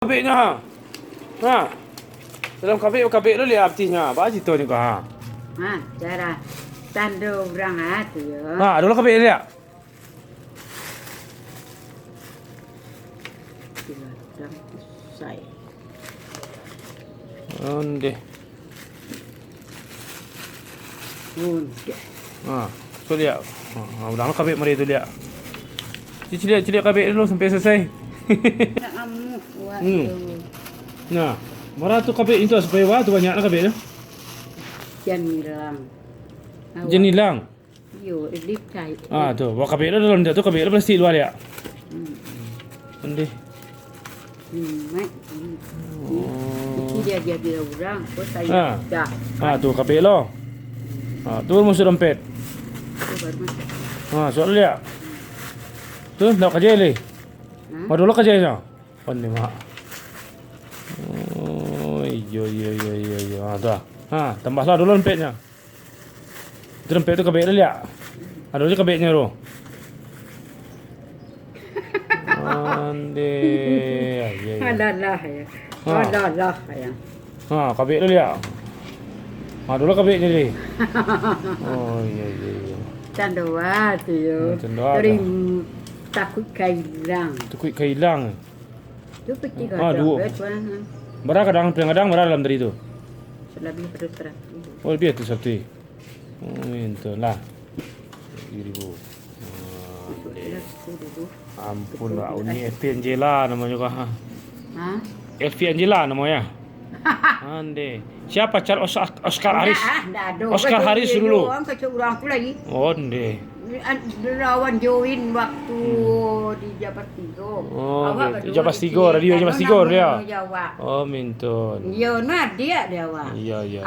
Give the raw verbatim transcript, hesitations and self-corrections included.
Kabeknyo, ha. Ha. Dalam kabek, kabek lo liak abtihnyo. Baa cito nyo ko, ha. Ha, cara tando urang, ha, tu yo. Ha, ado lo kabek liak. Silatang usai. Ondeh. Ondeh. Ha, tu liak. Ha, ha, udah lo kabek mari tu liak. Ciliak, ciliak kabek dulu sampai selesai. Nak amuh buat Hmm. tu. Nah, mara tu kabek itu supaya wah tu banyak lah kabek tu. Jan ilang. Jan ilang. Iyo, edit kai. Ah, tu. Wah, kabek lo dalam tu, kabek lo plastik lua liak. Hmm. Ondeh. Hmm, mai. Hmm. Oh. Itu dia, dia, dia urang. Ko saya Ah. dah. Ah, tu kabek lo. Ah, tu baru masuk dompet. Tu baru masuk. Ah, suap liak. Tu, ndak kajai leh. Hah? Baru lo kajainyo. Ondeh, mak. Oh, iyo, iyo, iyo, iyo, iyo. Ah, tu ah. Ha, tambah lah dulu dompetnyo. Itu dompet tu kabek tu liak. Ado je kabeknyo tu. Ondeh. Ah, iyo, iyo. Alah, lah, ya. Ha. Alah, lah, ya. Ha, kabek tu liak. Ha, dulu kabeknyo tadi. Oh, iyo, iyo, iyo. Candoa tu yo. Hmm, candoa Dari tu. Takuik ka ilang. Takuik ka ilang. Tu piti Ah, gadang, duo. eh, tuan. Bara gadang, piang gadang bara dalam tadi tu? Salabiah pado saratuih. Oh, labiah tu saratuih. Oh, itu lah. Tujuah ribu. Ah, Masuk deh. Dalam situ dulu. Ampun, Betul Wak. tidak, Uni eh? F P Angela namonyo kah? Ha? F P Angela namonyo. Ondeh. Siapa cal Os-, Oscar Haris? Ndak, ah, ndak ado. Oscar Kata Haris dia dulu. Orang kata orang tu lagi. Ondeh. An-, lawan join waktu Hmm. di Japas Tigo. Oh, Awak okey. berdua Japas di Tigo, sini, radio Japas karena Tigo nama dia. nama Jawa. Oh, mintun. Iyo, nah, dia dia, Wak. Iya, iya.